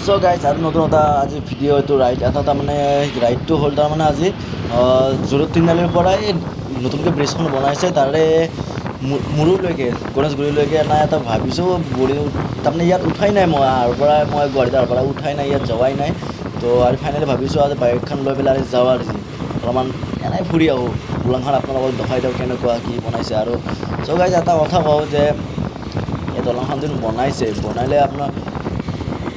চ' guys, আৰু নতুন এটা আজি ভিডিঅ' এইটো ৰাইড এটা, তাৰমানে ৰাইডটো হ'ল তাৰমানে আজি জোৰত তিনিআলিৰ পৰাই নতুনকৈ ব্ৰিজখন বনাইছে, তাৰে মূৰলৈকে গণেশগুৰিলৈকে নাই এটা ভাবিছোঁ। তাৰমানে ইয়াত উঠাই নাই মই, অহাৰ পৰা মই গুৱাহাটীত অহাৰ পৰা উঠাই নাই, ইয়াত যোৱাই নাই। তো আৰু ফাইনেলি ভাবিছোঁ আজি বাইকখন লৈ পেলাই যাওঁ আৰু অলপমান এনেই ফুৰি আহোঁ, দলংখন আপোনালোকক দেখাই দিওঁ কেনেকুৱা কি বনাইছে। আৰু চ' গাইজ, এটা কথা কওঁ যে এই দলংখন যোন বনাইছে, বনালে আপোনাৰ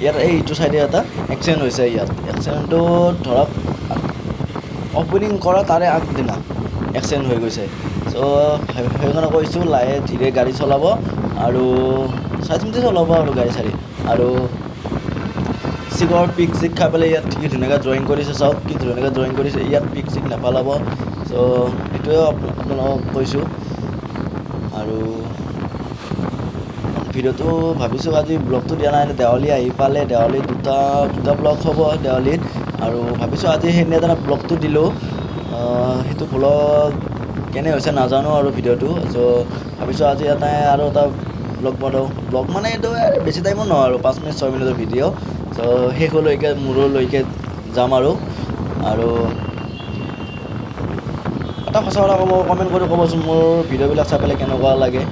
ইয়াত এইটো চাইডে এটা এক্সিডেণ্ট হৈছে। ইয়াত এক্সিডেণ্টটো ধৰক অ'পেনিং কৰা তাৰে আগদিনা এক্সিডেণ্ট হৈ গৈছে। চ' সেইকাৰণে কৈছোঁ লাহে ধীৰে গাড়ী চলাব আৰু চাই চিন্তি চলাব আৰু গাড়ী চাড়ী। আৰু চিগৰ পিক চিক খাই পেলাই ইয়াত কি ধুনীয়াকৈ ড্ৰয়িং কৰিছে চাওক, কি ধুনীয়াকৈ ড্ৰয়িং কৰিছে। ইয়াত পিক চিক নেপেলাব। চ' সেইটোৱে আপোনালোকক কৈছোঁ। আৰু ভিডিঅ'টো ভাবিছোঁ আজি ব্লগটো দিয়া নাই, দেৱালী আহি পালে, দেৱালী দুটা দুটা ব্লগ হ'ব দেৱালীত। আৰু ভাবিছোঁ আজি সেইদিনা এটা ব্লগটো দিলোঁ, সেইটো ব্লগ কেনে হৈছে নাজানো আৰু ভিডিঅ'টো। চ' ভাবিছোঁ আজি এটা আৰু এটা ব্লগ বনাওঁ। ব্লগ মানে এইটো বেছি টাইমো নহয় আৰু 5 মিনিট 6 মিনিটৰ ভিডিঅ'। চ' শেষলৈকে মূৰলৈকে যাম। আৰু আৰু এটা সঁচা কথা ক'ব, কমেণ্ট কৰি ক'বচোন মোৰ ভিডিঅ'বিলাক চাই পেলাই কেনেকুৱা লাগে,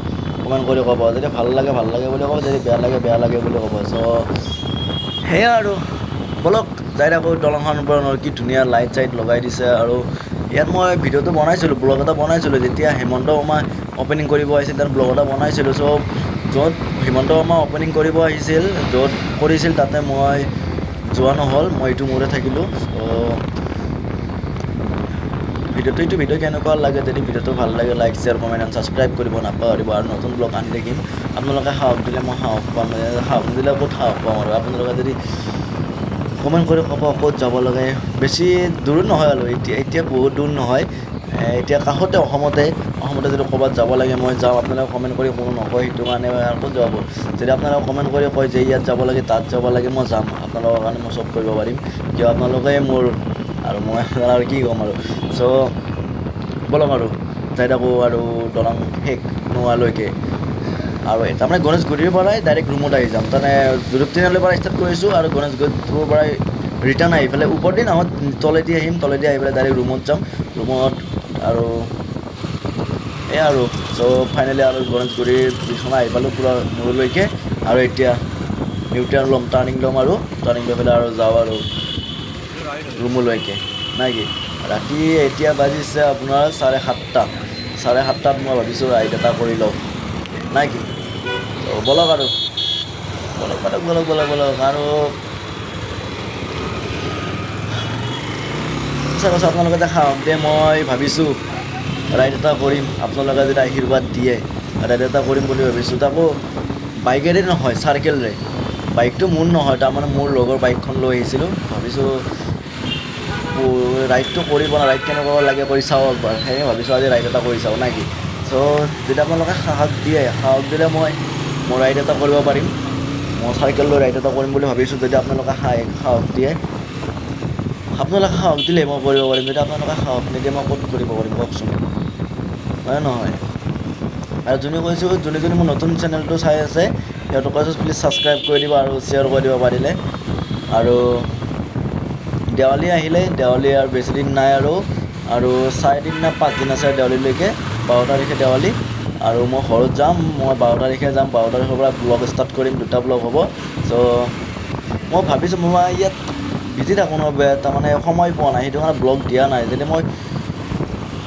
কমেণ্ট কৰি ক'ব। যদি ভাল লাগে ভাল লাগে বুলি ক'ব, যদি বেয়া লাগে বেয়া লাগে বুলি ক'ব। চ' সেয়া আৰু ব'লক যাই থাকোঁ। দলংখন ওপৰত কি ধুনীয়া লাইট চাইট লগাই দিছে। আৰু ইয়াত মই ভিডিঅ'টো বনাইছিলোঁ, ব্লগ এটা বনাইছিলোঁ যেতিয়া হিমন্ত শৰ্মা অ'পেনিং কৰিব আহিছিল, তাত ব্লগ এটা বনাইছিলোঁ। চ' য'ত হিমন্ত শৰ্মা অ'পেনিং কৰিব আহিছিল, য'ত কৰিছিল, তাতে মই যোৱা নহ'ল, মই এইটো মূৰে থাকিলোঁ। চ' ভিডিঅ'টো, এইটো ভিডিঅ' কেনেকুৱা লাগে, যদি ভিডিঅ'টো ভাল লাগে like, share, comment and subscribe কৰিব নাপাহৰিব। আৰু নতুন ব্লগ আনি থাকিম। আপোনালোকে সাহস দিলে মই সাহস পাম, সাহস নিদিলে ক'ত সাহস পাম? আৰু আপোনালোকে যদি কমেণ্ট কৰি ক'ব ক'ত যাব লাগে, বেছি দূৰ নহয় আৰু এতিয়া এতিয়া বহুত দূৰ নহয়, এতিয়া কাষতে অসমতে অসমতে যদি ক'ৰবাত যাব লাগে মই যাম। আপোনালোকে কমেণ্ট কৰি কোনো নকয়, সেইটো কাৰণে আৰু ক'ত যাব? যদি আপোনালোকে কমেণ্ট কৰি কয় যে ইয়াত যাব লাগে, তাত যাব লাগে, মই যাম। আপোনালোকৰ কাৰণে মই চব কৰিব পাৰিম, কিয় আপোনালোকে মোৰ আৰু মই আৰু কি ক'ম আৰু। চ' ব'লক আৰু যাই থাকোঁ আৰু দলং শেষ নোহোৱালৈকে। আৰু তাৰমানে গণেশগুৰিৰ পৰাই ডাইৰেক্ট ৰুমত আহি যাম। তাৰমানে জুৰুপ তিনিআলিৰ পৰা ষ্টাৰ্ট কৰিছোঁ আৰু গণেশগুৰিৰ পৰাই ৰিটাৰ্ণ আহি পেলাই ওপৰেদি নহয়, তলেদি আহিম। তলেদি আহি পেলাই ডাইৰেক্ট ৰুমত যাম, ৰুমত আৰু এয়া আৰু। চ' ফাইনেলি আৰু গণেশগুৰিৰ ব্ৰিজখন আহি পালোঁ পূৰা মূৰলৈকে। আৰু এতিয়া নিউট্ৰেল ল'ম, টাৰ্ণিং ল'ম আৰু টাৰ্ণিং লৈ পেলাই আৰু যাওঁ আৰু ৰুমলৈকে, নাই কি? ৰাতি এতিয়া বাজিছে আপোনাৰ 7:30। 7:30ত মই ভাবিছোঁ ৰাইড এটা কৰি লওঁ, নাই কি? ত' ব'লক আৰু, ব'লক ব'লক ব'লক ব'লক ব'লক। আৰু সঁচা কৈছোঁ, আপোনালোকে যে সাহস দিয়ে, মই ভাবিছোঁ ৰাইড এটা কৰিম। আপোনালোকে যদি আশীৰ্বাদ দিয়ে ৰাইড এটা কৰিম বুলি ভাবিছোঁ। তাকো বাইকেৰে নহয়, চাইকেলেৰে। বাইকটো মোৰ নহয়, তাৰমানে মোৰ লগৰ বাইকখন লৈ আহিছিলোঁ। ভাবিছোঁ ৰাইডটো কৰিব, ৰাইড কেনেকুৱা লাগে কৰি চাওঁ একবাৰ। সেয়ে ভাবিছোঁ আজি ৰাইড এটা কৰি চাওঁ, নাই কি? চ' যদি আপোনালোকে সাহস দিয়ে, সাহস দিলে মই মই ৰাইড এটা কৰিব পাৰিম। মই চাইকেল লৈ ৰাইড এটা কৰিম বুলি ভাবিছোঁ। যদি আপোনালোকে সাহস দিয়ে, আপোনালোকে সাহস দিলে মই কৰিব পাৰিম। যদি আপোনালোকে সাহস নিদিয়ে মই ক'ত কৰিব পাৰিম কওকচোন, হয় নহয়? আৰু যোনে কৈছোঁ, যোনে যোনে মোৰ নতুন চেনেলটো চাই আছে, সিহঁতক কৈছোঁ প্লিজ ছাবস্ক্ৰাইব কৰি দিব আৰু শ্বেয়াৰ কৰি দিব পাৰিলে। আৰু দেৱালী আহিলে, দেৱালী আৰু বেছি দিন নাই আৰু, আৰু 4 দিন নে 5 দিন আছে দেৱালীলৈকে। 12 তাৰিখে দেৱালী আৰু মই ঘৰত যাম। মই 12 তাৰিখে যাম, 12 তাৰিখৰ পৰা ব্লগ ষ্টাৰ্ট কৰিম, দুটা ব্লগ হ'ব। চ' মই ভাবিছোঁ, মই ইয়াত বিজি থাকোঁ ন, তাৰমানে সময় পোৱা নাই, সেইটো কাৰণে ব্লগ দিয়া নাই। যদি মই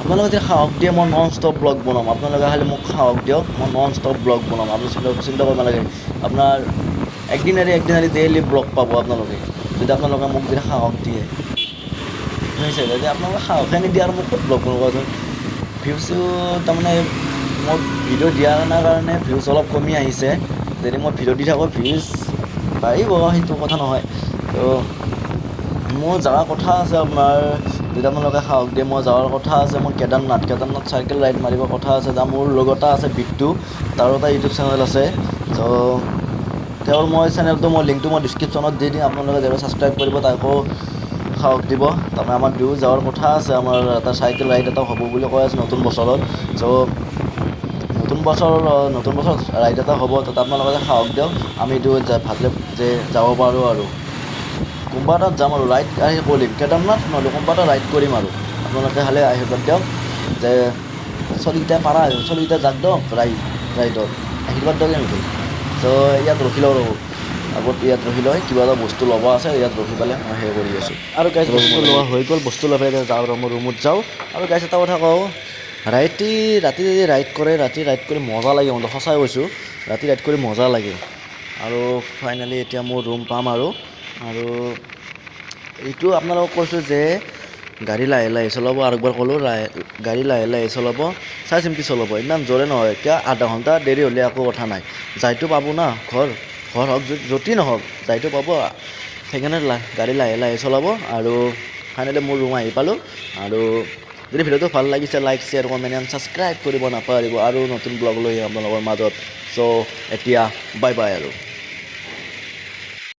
আপোনালোকে যদি সাহস দিয়ে মই নন ষ্টপ ব্লগ বনাম। আপোনালোকে খালি মোক সাহস দিয়ক, মই নন ষ্টপ ব্লগ বনাম। আপুনি চিন্তা চিন্তা কৰিব নালাগে। আপোনাৰ একদিন এৰি একদিন এৰি ডেইলি ব্লগ পাব আপোনালোকে, যদি আপোনালোকে মোক যদি সাহস দিয়ে। বুজিছে? যদি আপোনালোকে সাহসে নিদিয়ে আৰু মোক ক'ত ব্লগ বনাব কোৱাচোন? ভিউজটো তাৰমানে মই ভিডিঅ' দিয়া কাৰণে ভিউজ অলপ কমি আহিছে। যদি মই ভিডিঅ' দি থাকোঁ ভিউজ বাঢ়িব, সেইটো কথা নহয়। ত' মোৰ যোৱাৰ কথা আছে আপোনাৰ, যদি আপোনালোকে সাহস দিয়ে মই যোৱাৰ কথা আছে মোৰ কেদাৰনাথ। কেদাৰনাথ চাইকেল ৰাইড মাৰিব কথা আছে। যাম। মোৰ লগৰ এটা আছে বিট্টু, তাৰো এটা ইউটিউব চেনেল আছে। চ' তেওঁৰ মই চেনেলটো মই লিংকটো মই ডিছক্ৰিপশ্যনত দি দিম, আপোনালোকে যাব ছাবস্ক্ৰাইব কৰিব, তাকো সাহস দিব। তাৰমানে আমাৰ দুয়ো যোৱাৰ কথা আছে, আমাৰ এটা চাইকেল ৰাইড এটা হ'ব বুলি কৈ আছে নতুন বছৰত। চ' নতুন বছৰত ৰাইড এটা হ'ব, তাত আপোনালোকে সাহস দিয়ক, আমি দুয়ো ভালে যে যাব পাৰোঁ আৰু। কোনোবা এটাত যাম আৰু ৰাইড আহি কৰিম, কেদাৰনাথ নহ'লে কোনোবা এটা ৰাইড কৰিম। আৰু আপোনালোকে খালি আশীৰ্বাদ দিয়ক যে চলিকেইটা পাৰা, চলিকেইটা যাক দিয়ক ৰাইডত, আশীৰ্বাদ দিয়ক এনেকৈ। চ' ইয়াত ৰখি লওঁ, ৰ'ব আগত ইয়াত ৰখি লৈ কিবা এটা বস্তু ল'ব আছে, ইয়াত ৰখি পেলাই মই সেই কৰি আছোঁ। আৰু গাইজ, বস্তু লোৱা হৈ গ'ল। বস্তু লৈ পেলাই যাওঁ আৰু মই ৰুমত যাওঁ। আৰু গাইজ, এটা কথা কওঁ, ৰাতি ৰাতি যদি ৰাইড কৰে, ৰাতি ৰাইড কৰি মজা লাগে কিন্তু, সঁচাই কৈছোঁ, ৰাতি ৰাইড কৰি মজা লাগে। আৰু ফাইনেলি এতিয়া মোৰ ৰুম পাম। আৰু এইটো আপোনালোকক কৈছোঁ যে গাড়ী লাহে লাহে চলাব। আৰু একবাৰ ক'লোঁ, গাড়ী লাহে লাহে চলাব, চাই চিন্তি চলাব, ইমান জোৰে নহয়। কিয় আধা ঘণ্টা দেৰি হ'লে একো কথা নাই, যাইতো পাব না ঘৰ। ঘৰ হওক, য'তেই নহওক, যাইতো পাব। সেইকাৰণে গাড়ী লাহে লাহে চলাব। আৰু ফাইনেলি মোৰ ৰুম আহি পালোঁ। আৰু যদি ভিডিঅ'টো ভাল লাগিছে, like, share, comment and subscribe কৰিব নাপাহৰিব। আৰু নতুন ব্লগ লৈ আহিম আপোনালোকৰ মাজত। চ' এতিয়া বাই বাই। আৰু